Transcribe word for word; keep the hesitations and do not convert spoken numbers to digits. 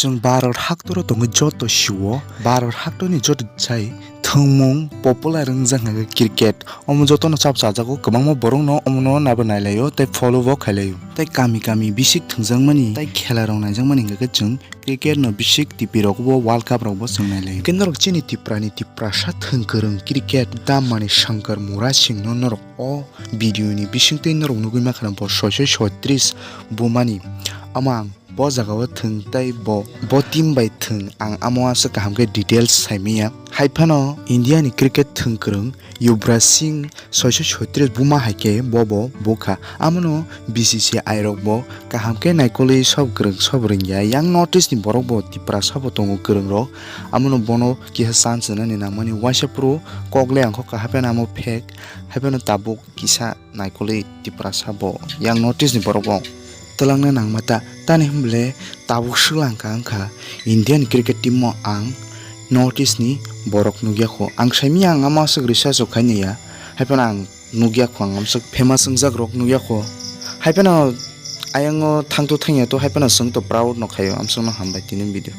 Chwng Bharat haktoro tongwi joto sio, Bharat haktorni joto chai thwngmung popular wngjak hwnkhe cricket. Omo jotono chap chajago, kwbangma borokno omono naibo nailaio tei follow bo khailaio. Tei kami kami bisik thwngjakmani tei khela rok naijakmani hwnkhe chwng cricket no bisik T V rogo bo World Cup rogo bo chwng nailaio. Hwnkhe norok chini Tripura ni Tiprasa thwng kwrwng cricket dammani Shankar Murasing no norok o video ni bisingtwi norok nugwi mankha bo soiso soitris bumani. Omo ang bo jagao thwng tei bo, bo team bai thwng ang amo aswk kaham khe details saimanya. Haiphano India ni cricket thwng kwrwng Yuvraj Singh soiso soitris buma hai khe bo bo bukha. Amono B C C I rok bo kaham khe naikolwi sob kwrwng sob rwngya. Yang North East ni borok bo Tiprasa bo tongo kwrwng rok. Amono bono kisa chance rwnani nangmani waisa phuru kok le ang kho kaham phano amo phek. Haiphano tabuk kisa naikolwi Tiprasa bo yang North East ni borok bo twlangna nangma ta, tani hwnle tabuk swlangkha wngkha Indian cricket team o ang North East ni borok nukya kho. Ang saimanya ang amo aswk research rok khainaya, haiphano ang nukya kho, ang amswk famous wngjak rok nukya kho. Haiphano ayang o thangto thangya to, haiphano chwng to proud no khaio, amswk no hambai tini video.